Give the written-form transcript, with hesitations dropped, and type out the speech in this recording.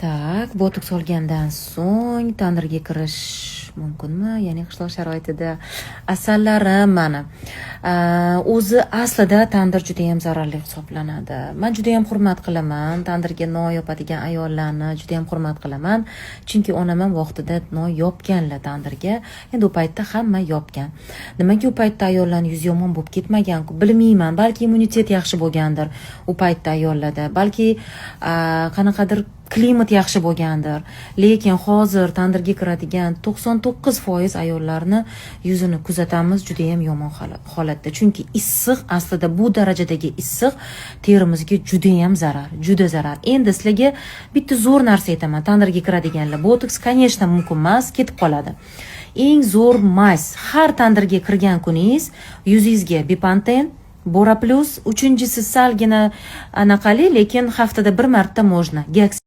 Так, botoks olgandan so'ng tandirga kirish mumkinmi? Ya'ni qishloq sharoitida, asallarim mani. O'zi aslida tandir judayam zararli hisoblanadi. Man judayam hurmat qilaman tandirga non yopadigan ayollarni, judayam hurmat qilaman. Chunki onam ham vaqtida non yopganlar tandirga. Endi u paytda hamma yopgan. Nimaga u paytda ayollarni yuzi yomon bo'lib ketmagan, bilmayman. Balki immunitet yaxshi bo'lgandir u paytda ayollarda. Balki qanaqadir klimat yaxshi bo'lgandir. Lekin hozir tandirga kiradigan 99% ayollarni yuzini kuzatamiz, judayam yomon holatda. Chunki issiq, aslida bu darajadagi issiq terimizga judayam zarar, juda zarar. Endi sizlarga bitta zo'r narsa aytaman. Tandirga kiradiganlar, botoks, конечно, mumkin emas, ketib qoladi. Eng zo'r мазь: har tandirga kirgan kuningiz yuzingizga Bepanten, Bora Plus, uchinchisi salgina anaqali, lekin haftada bir marta можно. Gex